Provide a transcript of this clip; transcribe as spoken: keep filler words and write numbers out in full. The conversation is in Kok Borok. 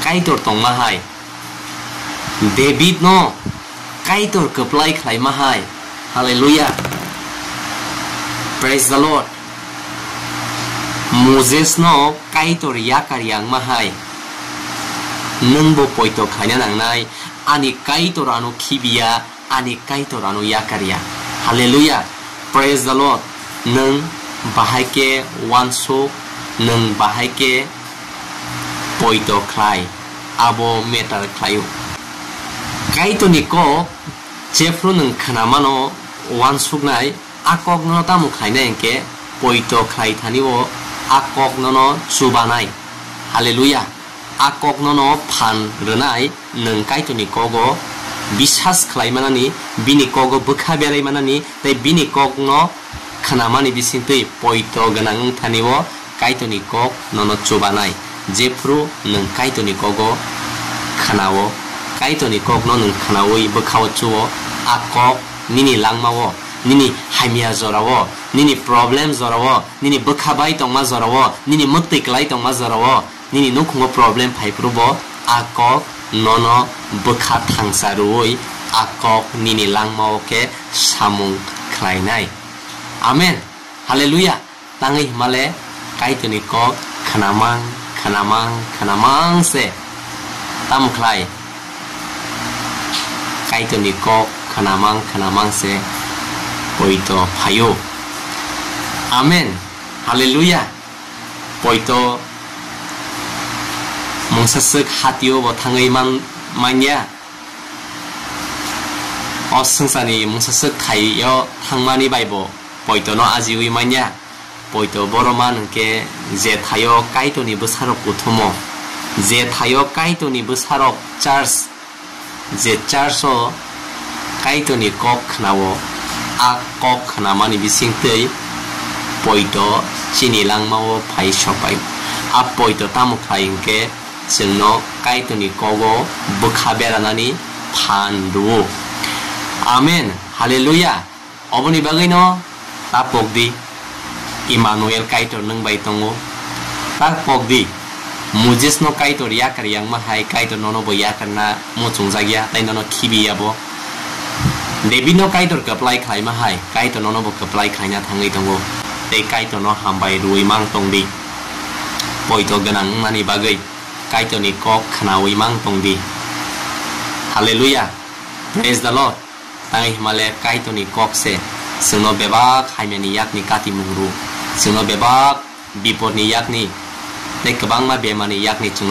Kaitor tongma hai. David no Kaitor kwplai khlaima hai. Hallelujah. Praise the Lord. Moses no Kaitor yakar yangma hai. Nwng bo poito khlaina nangnai. Ani Kaitor ano khibiya, ani Kaitor ano yakarya. Hallelujah. Praise the Lord. Nwng bahai khe uansuk, nwng bahai khe poito khlai, abo matter khlaio. Kaitorni kok jephru nwng khwnamano uansuknai, a kokno tamo khlainai hwnkhe poito khlai thani o a kok nono chubanai. Hallelujah. A kok nono phan rwnai, nwng Kaitorni kogo bisas khlai manani, bini kogo bwkha berai manani, tei bini kokno khnamani bisingtwi poito gwnang wng thani o Kaitorni kok nono chubanai. Jephru nwng Kaitorni kogo khnao, Kaitorni kokno nwng khnaui bwkhao chuo, a kok nini langmao, nini hamya jorao, nini problem jorao, nini bwkha bai tongma jorao, nini mwktwi klai tongma jorao, nini nukhungo problem phai phuru bo a kok nono bwkha thangsa rwui a kok nini langmao khe samung khlainai. Amen. Hallelujah. Tangwi himale Kaitorni kok khnamang, khnamang, khnamang se. Tamo khlai? Kaitorni kok khnamang, khnamang se poito phaio. Amen. Hallelujah. Poito mungsaswk hatio bo thangwi man, manya. O swngcharni mungsaswk thaio thangmani bai bo poitono ajiui manya. Poito borok man hwnkhe je thaio Kaitorni bwsarok kuthumo, je thaio Kaitorni bwsarok church, je church o Kaitorni kok khnao, a kok khnamani bisingtwi poito chini langmao phai sokpai. A poito tamo khlai hwnkhe chwngno Kaitorni kogo bwkha beranani phan rwo. Amen. Hallelujah. Oboni bagwino ta pokdi, Emmanuel Kaitor nwng bai tongo. Ta pokdi, Moses no Kaitor yakar yangma hai Kaitor nono bo yakarna muchungjak ya, tei nono khibi ya bo. David no Kaitor kwplai khlaima hai Kaitor nono bo kwplai khlaina thangwi tongo. Tei Kaitor no hambai rwui mang tongdi. Poito gwnang wngnani bagwi Kaitorni kok khnaui mang tongdi. Hallelujah. Praise the Lord. Tangwi himale Kaitorni kok se chwngno bebak hamyani yakni katimung rw, chwngno bebak bipodni yakni tei kwbangma bemani yakni chwngno